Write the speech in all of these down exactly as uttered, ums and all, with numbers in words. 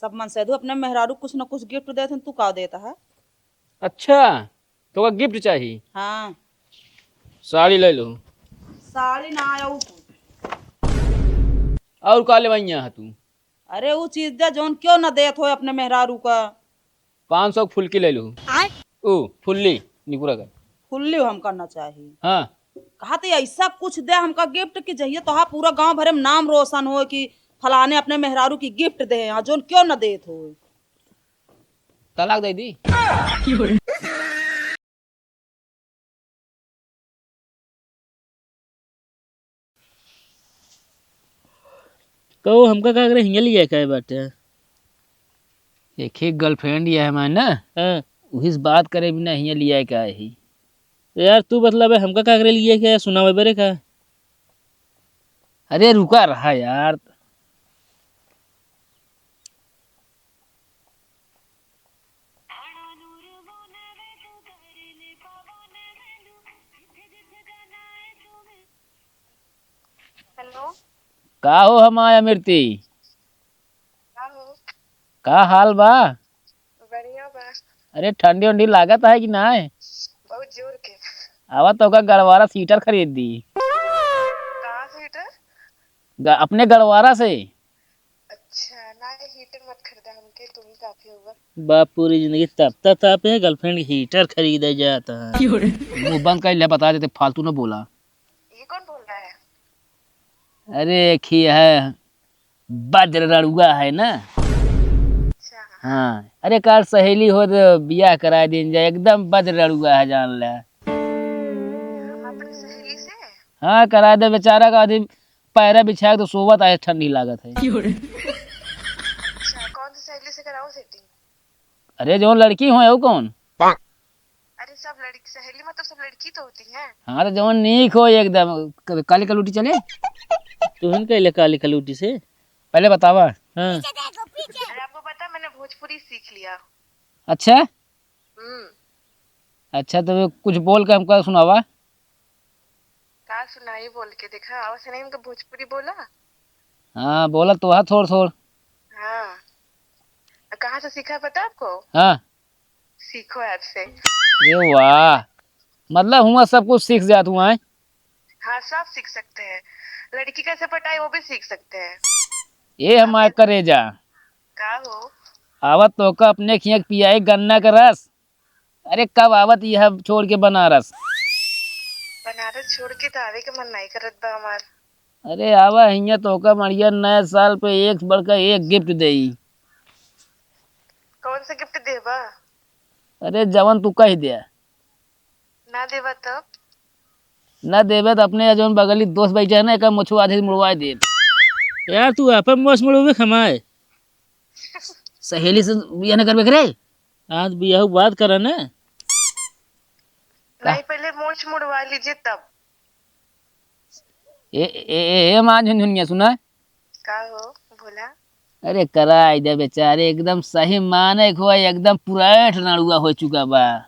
सब मन से दू, अपने मेहरारू कुछ न कुछ gift देत हन, तू का देत ह? अच्छा, तोका gift चाही? हाँ। साड़ी ले लो। साड़ी ना आया उ कुछ। और का लेवइया ह तू? अरे उ चीज दे जौन केउ न देत होय अपने मेहरारू का। पाँच सौ क फुल्की ले लो। आय? उ फुल्ली निकुरा का। फुल्ली हमका ना चाही। हाँ। कहा त ऐसा कुछ दे हमका gift कि जहिया तोहार पूरा गाँव भरे में नाम रोशन होय कि फलाने अपने मेहरारू की gift दे हैं, जौन केउ न देत होय। तलाक दे दी। कहो, हमका का करे हियाँ लिया काहे बाटे? एक ही girlfriend ये हमारे ना, हाँ। उही से बात करे बिना हियाँ लिया काहे ही? तो यार, तू बतलावे, हमका का करे लिया काहे, सुनावे बरे का? अरे रुका रहा यार। हेलो। का हो हमार अमृति? का हो? का हाल बा? बढ़िया बा। अरे ठंडी उंडी लागत है कि नाय? बहुत जोर के। आवा तोका गड़वारा से heater खरीद दी। कहाँ से heater? ग-, अपने गड़वारा से। अच्छा, ना, ये heater मत खरीदा हमके, तुम ही काफी होगा। बाप पूरी जिंदगी तपता तापे है, girlfriend heater खरीदे जाता है। मुंह बंद कर ले, बता देते, फालतू न बोला। ये कौन बोल रहा है? अरे, एक ही है, बज्र रड़ुआ है ना। अच्छा। हाँ, अरे, काल सहेली हो तो बियाह करा दीन जाए, एकदम बज्र रड़ुआ है, जान ले। अपनी सहेली से? हाँ, करा दे, बेचारा का आदमी पैरा बिछा के तो सोवत है, ठंडी लागत है। अच्छा, कौन सी सहेली से कराओ setting? अरे, जौन लड़की हो, वो कौन? अरे, सब लड़की, सहेली मतलब सब लड़की तो होती है। हाँ, तो जौन नीक हो एकदम, क-, काली कलूटी चले? तुहन कहले काली कलूटी से? पहले बतावा। हाँ। अरे, आपको पता, मैंने भोजपुरी सीख लिया। अच्छा? हम्म। अच्छा, तो कुछ बोल के हमका सुनावा। का सुनाई बोल के? देखा, आवाज से नहीं हमका भोजपुरी बोला। हाँ, बोला तो है थोड़ थोड़। हाँ। और कहाँ से सीखा है पता आपको? हाँ। सीखो ऐप से। ए वाह, मतलब हुआ सब कुछ सीख जात हुआ है। हाँ, सब सीख सकते हैं। लड़की कैसे पटाए, वो भी सीख सकते हैं। ए हमारे करेजा। का हो? आवत तोका अपने खिया के पियाई गन्ना का रस। अरे, कब आवत यह छोड़ के बनारस? बनारस छोड़ के तो आवे के मन नहीं करत बा हमार। अरे, आवा हियाँ, तोका बढ़िया नया साल पे एक बढ़ के एक gift देई। कौन सा gift देबा? अरे, जवन तू कह दे। ना देबा तब? ना देबे तो अपने जवन बगली दोस्त बैठे है ना, एकर मोछो आधे से मुड़वा देब। यार, तू आपन मोछ मुड़वे खमाए। सहेली से बियाह न करबे करे? आज बियाह बात करा ना। नहीं, पहले मोछ मुड़वा लीजिए तब। ए, ए, ए, ए, माँ झुनझुनिया, सुना? का हो, भोला? अरे, कराई दे बेचारे, एकदम सही माने को एकदम पुराठ नड़ुआ हो चुका बा।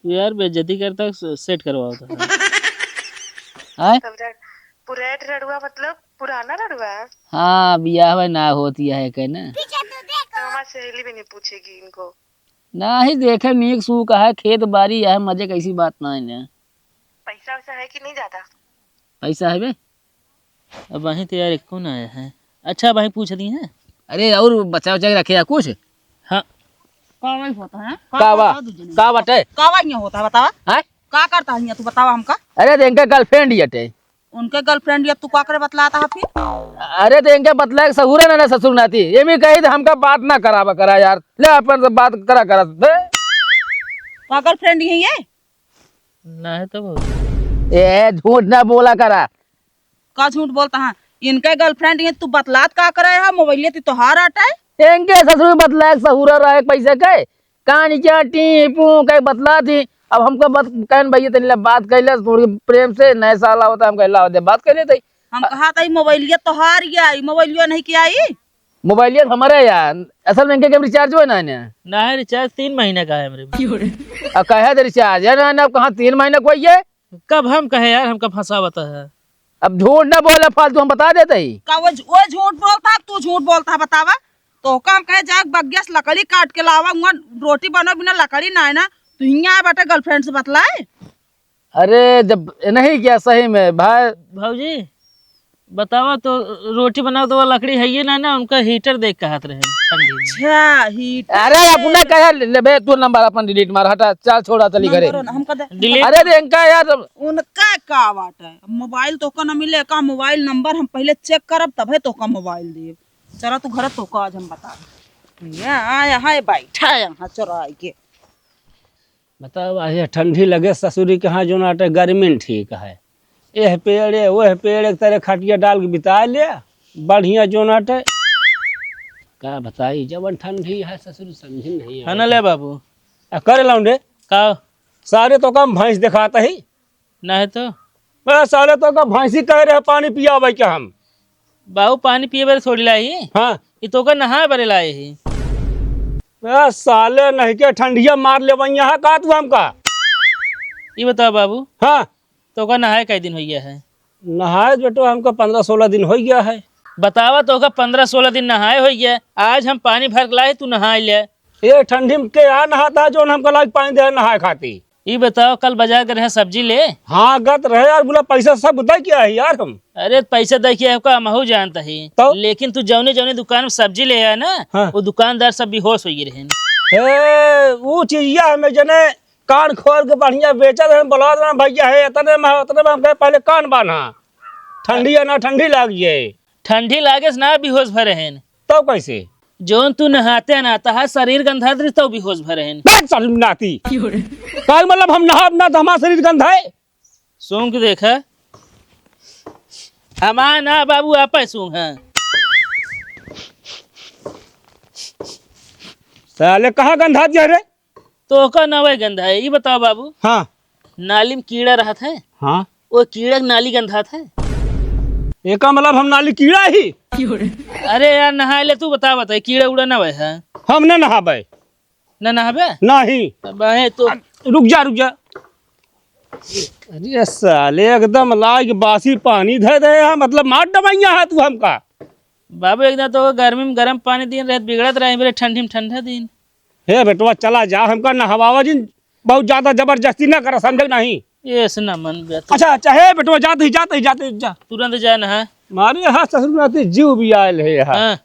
तू यार बेइज्जती करता, स-, set करवाओ तो। हाँ? तब जा-, पुराठ रड़ुआ मतलब पुराना रड़ुआ? हाँ, बियाह ना होती है के ना। तो हमारी सहेली भी नहीं पूछेगी इनको। नाही देखे, नीक सूख है, खेत बारी है, मजे कैसी बात ना है ना। पैसा वैसा है कि नहीं ज्यादा? पैसा है बे? अब वहीं तो यार एको ना आया है। अच्छा, वहीं पूछ दी है। अरे, और बचा उचा के रखे या कुछ? हाँ। का वही होता है? का बा? का बाटे? का वही होता है, बतावा? हैं? का करता है तू, बतावा हमका? अरे, तो इनका girlfriend ही अटे। उनके girlfriend या तू का करे बतलाता है फिर? अरे तो इनके बतलाए के सहूरे ना, ना ससुर नाती। ये भी कही तो हमका बात ना करावा करा यार। ले अपन से बात करा करा। बे। का girlfriend ही है ये? नहीं तो बहुत। ए, झूठ ना बोला करा। का झूठ बोलता है? इनके girlfriend ये तू बतलात का करे है? मोबाइल ती तोहार आटा है? इनके ससुर बतलाए के सहूरा रहे पैसे के। कान क्या टी पू कहीं बतला थी। अब हमको बत-, कहन भैया तनी ला बात कर ले थोड़ी प्रेम से, नए साल आवता, हम कहला होते बात कर लेते। हम कहा था, "ई मोबाइलिया तोहार या, ई मोबाइलिया नहीं क्या ई?" मोबाइलिया तो हमारे यार, असल में इनके game recharge हुआ ना इन्हें। ना है, recharge तीन महीने का है मेरे में। अब कहे तो recharge है ना, ना, अब कहाँ तीन महीने को ये? कब हम कहे यार, हमका फंसावत है। अब झूठ ना बोले फालतू, हम बता देते ही। का वो झ-, वो झूठ बोलता है, तू झूठ बोलता है, बतावा? तोहका हम कहे, जा बगिया से लकड़ी काट के लावा, हुआं रोटी बनो, बिना लकड़ी ना है ना, तू हियां आए बाटे girlfriend से बतलाए। अरे, जब नहीं क्या सही में भाई। भौजी, बतावा तो, रोटी बनावा तो वो लकड़ी है ये ना, ना, उनका heater देख कहत रहे ठंडी में। अच्छा, heater। अरे, अपना कहे लेबे तू नंबर अपन delete मार, हटा, चल छोड़ा, चली घरे। नंबर हमका दे। Delete। अरे, रे, इनका यार। उनका का बात है, मोबाइल तोहका ना मिले का? मोबाइल नंबर हम पहले check करब, तबे तोहका मोबाइल देब। चला तू घरे, तोहका आज हम बता। ये आया है, बैठा है यहाँ चोराई के। बताओ, आ ये ठंडी लगे ससुरी के यहाँ जो नाटे गर्मी में ठीक है। एह पेड़े, ओह पेड़े के तरे खटिया डाल के बिता ले, बढ़िया जो नाटे। का बताई, जवन ठंडी है ससुरी समझ नहीं है ना आवत। ले बाबू। आ, करे लौंडे? का? सारे तो काम भैंस दिखाता ही। नहीं तो। बे साले, तोका भैंसी कहे रहे पानी पियावे के हम। बाबू, पानी पिए बरे थोड़ी लाई। हाँ। ई तोका नहाए बरे लाए ही। बे साले, नहीं के ठंडिया मार लेवइ यहाँ का तू हमका? ई बतावा बाबू। हाँ। तोका नहाए कई दिन होइ गया है? नहाए बेटो हमका पन्द्रह सोलह दिन होइ गया है। बतावा, तोका पन्द्रह सोलह दिन नहाए होइ गया, आज हम पानी भर के लाए, तू नहाए ले। ए ठंडी में के आ नहाता है, जौन हमका लाग पानी दे नहाए खाती? ई बताओ, कल बाजार गए रहे सब्जी ले? हाँ, गत रहे यार, बोला पैसा सब दे के आई यार हम। अरे, पैसा दे के आए का हमहू जानता ही। तो? लेकिन तू जौने जौने दुकान में सब्जी ले आया ना, हाँ। वो दुकानदार सब बेहोश होइ गए रहे। ए, वो चीजिया हमें जने कान खोल के बढ़िया बेचत रहे, बोला रहे, "भैया है, इतने में, इतने में।" हम कहे, "पहले कान बान्हा, ठंडी है ना, ठंडी लाग जाए।" ठंडी लागे से ना बेहोश भरे हैं। तब कैसे? जौन तू नहाते ना, तहार शरीर गंधात रही, तब बेहोश भरे हैं। बे शर्म नाती। का मतलब हम नहाब ना तो हमारा शरीर गंधाए? सूंघ के देखा। हमार ना बाबू, आपे सूंघ है। साले कहाँ गंधात जा रे? तोहका नवे गंधाए, ई बताओ बाबू। हाँ। नाली में कीड़ा रहत है। हाँ। वो कीड़ा के नाली गंधात है। एका मतलब हम नाली कीड़ा ही? अरे यार, नहाए ले तू, बता, बता, कीड़ा उड़ा नवे है। हम न नहाबे। न नहाबे? नहीं। अब आए तो। रुक जा, रुक जा। अरे साले, एकदम लाग बासी पानी धर दे है, मतलब मार डबैया है तू हमका। बाबू, एक दिन तो गर्मी में गरम पानी दिन रहे, बिगड़त रहे, मेरे ठंडी में ठंडा दिन। हे बेटवा, चला जा, हमका नहवावा जिन, बहुत ज्यादा जबरदस्ती ना करा, समझे नहीं? ये से ना मन बे तो। अच्छा, अच्छा, हे बेटवा, जाते ही, जाते ही, जाते ही, जा। तुरंत जा नहा। मारे यहाँ ससुर में आते जीव भी आयल है यहाँ। हाँ।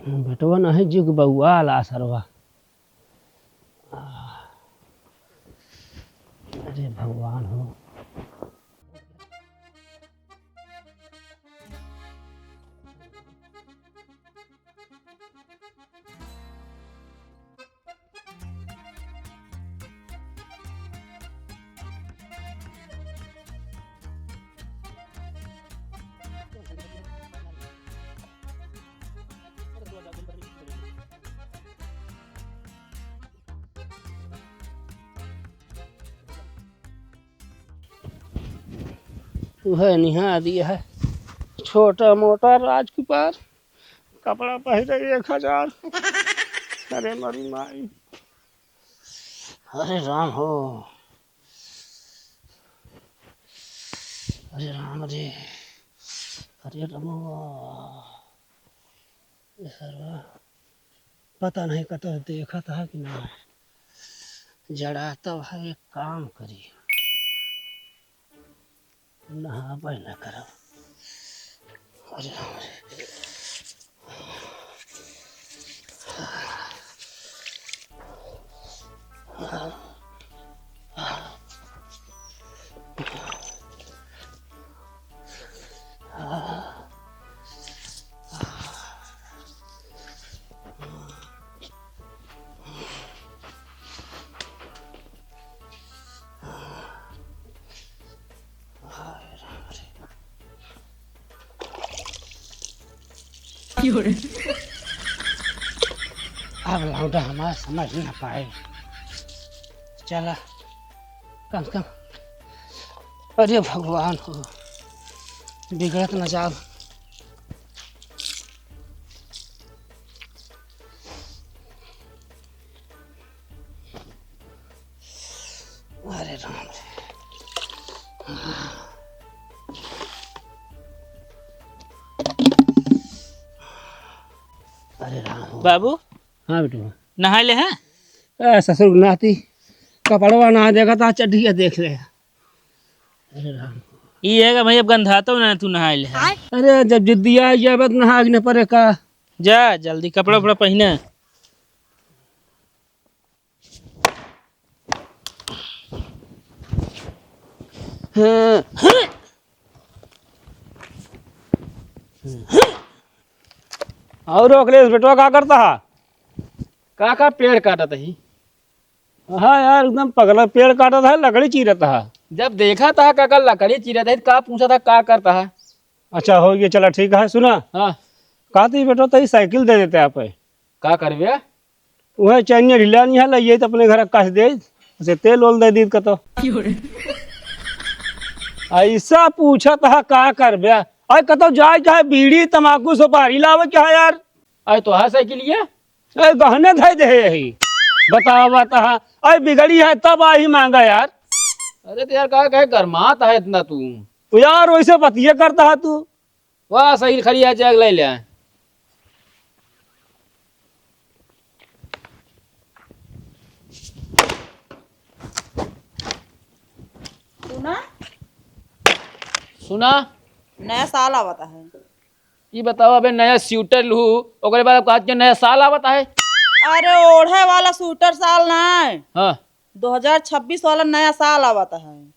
बेटवा नहीं जुग बउआ ला सरवा। अरे भगवान हो। उहे निहा दिया है, छोटा मोटा राजकुमार। कपड़ा पहिरे एक हजार। अरे मरी माई। अरे राम हो। अरे राम रे। अरे राम। ये सरवा पता नहीं कतो देखत है कि ना। जड़ा तो है, एक काम करी। नहाबे न करब। अरे, अरे। अब लौंडा हमार समझ ना पाए। चला, कम से कम, अरे भगवान हो, बिगड़त न जाओ। अरे राम रे। अरे राम हो। बाबू, हाँ बेटवा। नहाए ले हैं? ए, ससुर नाती, कपड़वा ना देखा था, चड्ढिया देख ले। अरे राम। ई है कि भाई, अब गंधातो ना तू नहाए ले हैं। अरे, जब जिद्दी आ जाबे तो नहा के न परे का। जा, जल्दी कपड़ा उपड़ा पहिने। और अखिलेश बेटवा का करता है? काका पेड़ काटत ही। हाँ यार, एकदम पगला, पेड़ काटत है, लकड़ी चीरत है। जब देखा था काका लकड़ी चीरत है, तो का पूछा था, का करता है? अच्छा, हो गया, चला ठीक है। सुना, हाँ। कहती बेटवा, तो ई साइकिल दे देते आप। का करबे? वह चैनिया ढीला नहीं है, लइए तो अपने घर कस दे, उसे तेल ओल दे दी कतो। ऐसा पूछत हा का करबे? अरे कतो जाए के है, बीड़ी, तमाकू, सुपारी लावे के है यार। अरे तो है साइकिल ये? अरे गहने धै दे यही। बतावा तहा। अरे बिगड़ी है तब आही मांगा यार। अरे तो यार का कहे गरमात है इतना तू? तो यार वैसे बतिये करता है तू। वाह, साइकिल खड़ी है, जाके ले ले। सुना? सुना? नया साल आवत है। ई बताओ, अबे नया स्वेटर लू, ओकरे बाद अब कहत के नया साल आवत है। अरे, ओढ़े वाला स्वेटर साल ना है। हाँ। दो हजार छब्बीस वाला नया साल आवत है।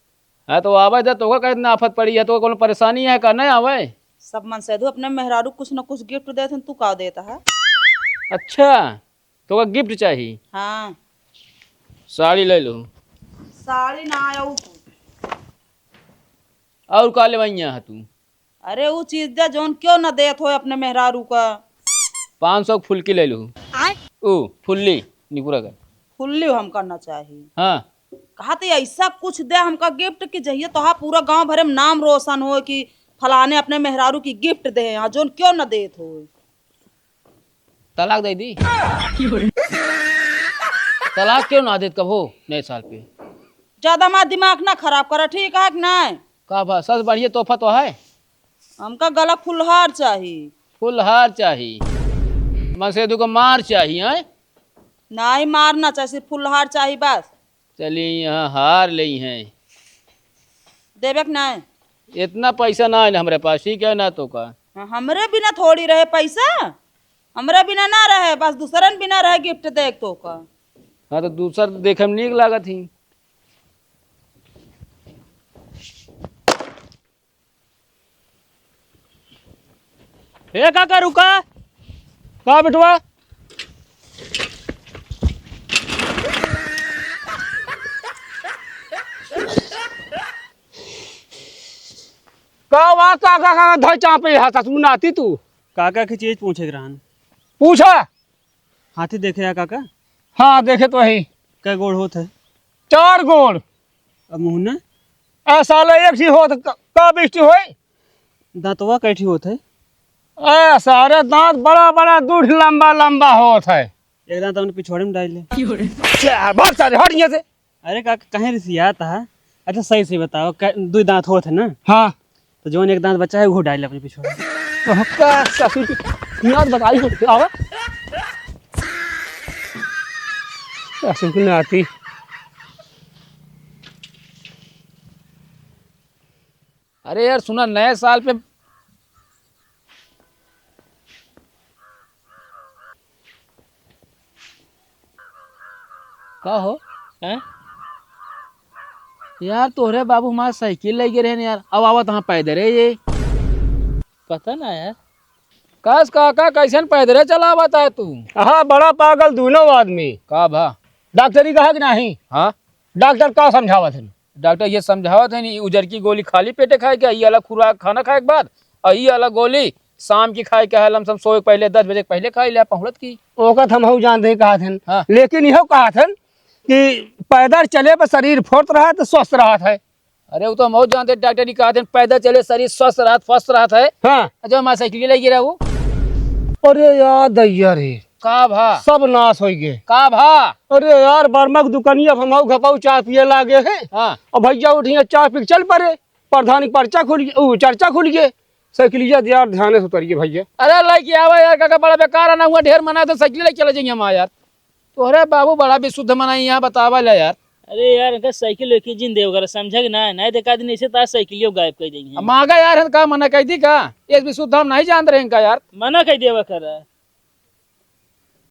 हाँ, तो आवे दे, तोका का इतना आफत पड़ी है, तोका कौनो परेशानी है का, नहीं आवे? सब मनसेधू अपने मेहरारू कुछ न कुछ gift देत हन, तू का देता है? अच्छा, तोका gift चाही? हाँ। साड़ी ले लू। साड़ी ना आया ऊ। और का लेवाइया है तू? अरे ऊ चीज दे जौन क्यों न देत हो अपने मेहरारू का। पाँच सौ फुल्की ले लू। आय? ऊ फुल्ली निकुरा कर। फुल्ली हमका ना चाही। हाँ। कहा तो ऐसा कुछ दे हमका gift कि जहिया तोहा पूरा गांव भरे में नाम रोशन हो कि फलाने अपने मेहरारू की gift दे, हाँ, जौन क्यों न देत हो। तलाक दे दी। तलाक क्यों ना देत कबो नए साल पे? ज्यादा हमार दिमाग ना खराब करा, ठीक है कि नहीं? का बा, सबसे बढ़िया तोहफा तो है। हमका गला फुलहार चाही। फुलहार चाही? मनसेधू को मार चाही, हैं? नहीं, मार ना चाही, सिर्फ फुलहार चाही बस। चली, यहाँ हार लेई हैं। देबे के नाय? इतना पैसा ना है ना हमरे पास, ठीक है ना, तो का? हाँ, हमरे बिना थोड़ी रहे पैसा, हमरे बिना ना रहे, बस दूसरन बिना रहे gift देख तो का। हाँ, तो दूसर देखे में नीक लागत ही। ए काका, रुका। का बेटवा? का वा, का, का, का धर चापे हा, ससुर नाती तू? काका की चीज पूछे के रहन। पूछा। हाथी देखे है काका? हाँ, देखे तो ही। कै गोड़ होत है? चार गोड़। अब मुँह न? ए साले, एक ही होत, क-, का बिस्टी होई? दाँतवा कै ठी होत है? ए सारे, दाँत बड़ा बड़ा, दूठ लंबा लंबा होत है। एक दाँत अपने पिछवाड़े में डाल ले। क्या बात सारे, हट यहाँ से। अरे काका, काहे रिसियात है? अच्छा, सही से बताओ, कै-, दुई दाँत होत है ना? हाँ। तो जौन एक दाँत बचा है, वो डाल ले अपने पिछवाड़े। तो का ससुर की याद बताई हो, आवा। ससुर की नाती। अरे यार, सुना, नए साल पे का हो? हैं? यार, तोहरे बाबू हमार साइकिल लइ गए रहन यार, अब आवत हाँ पैदल है ये। पता ना यार। कस काका, कैसन पैदल चलावत है तू? हाँ, बड़ा पागल दोनों आदमी। का भा? डॉक्टरी कहा कि नहीं? हाँ। डॉक्टर का समझावत है? डॉक्टर ये समझावत है, ई उजर की गोली खाली पेटे खाए के, ई अलग खुराक खाना खाए के बाद, और ई अलग गोली शाम की खाए के है, लमसम सोए के पहले, दस बजे के पहले खाए ले, पहुड़त की। ओका तो हमहू जानते ही कहत हन, हाँ। लेकिन इहो कहत हन कि पैदल चले पर शरीर फुर्त रहत है, स्वस्थ रहत है। अरे, वो तो हमहू जानते, डॉक्टर जी कहत हन, पैदल चले शरीर स्वस्थ रहत, फर्स्ट रहत है। हाँ। जो हमारे साइकिल लइ गए रहा वो। अरे यार दैया रे, का भा? सब नाश होइ गए। का भा? अरे यार, बर्मा के दुकानिया पर हम घपाऊ चाय पिए लागे हैं। हाँ। अब भैया उठिया चाय पी के चल पड़े, प्रधानी पर्चा खुल गए, ऊ चर्चा खुल गए। साइकिलिया दे यार, ध्यान से उतरिए भैया। अरे लइके आवा यार, काका बड़ा बेकार है ना, हुआ ढेर मना तो साइकिल लेके चले जाइए हम यार। तोहरे बाबू बड़ा विशुद्ध मनाई यहाँ, बतावा ले यार। अरे यार, इनका साइकिल लेके जिन देव घर, समझा कि ना? नहीं देखा दिन ऐसे तार साइकिलियो गायब कर देंगे। अब मांगा यार, हम का मना कर दी का? ये विशुद्ध हम नहीं जानते रहे इनका यार। मना कर देवा कर।